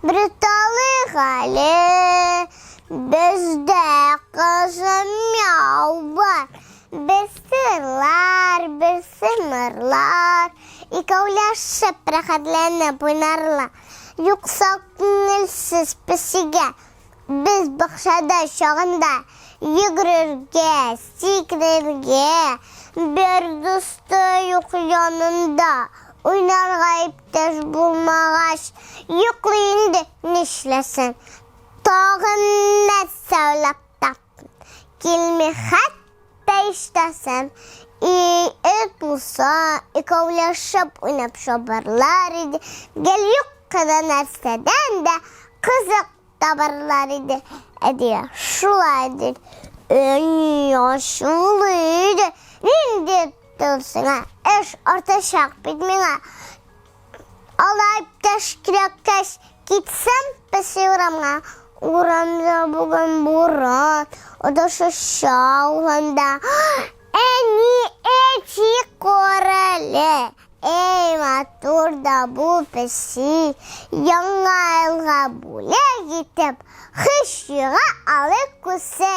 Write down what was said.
Бер әле, бездә кызым мяу бар. Бер сырлар, бер сымырлар, икәүләшеп рәхәтләнеп уйнарлар. Юкса күңелсез песигә без бакчада чагында йөгерергә, сикерергә, бер дусты юк янында, уйнарга иптәш булмагач, йоклый инде, нишләсен. Тагын нәрсә уйлап таптың? Килми хәтта ишетәсем. И, эт булса, икәүләшеп уйнап чабарлар иде. Гел юк кына нәрсәдән дә кызык табарлар иде. Әдилә шулай ди. Әни ачулы иде. Нинди тел сиңа? Эш артачак бит миңа. Алай иптәш кирәккәч, китсәм песи урамга. Урамда бүген буран, адашы шауганда. Әни, әти, карале. Эй, матур да бу песи. Яңа елга бүләк итеп, хыш юга алып күсе.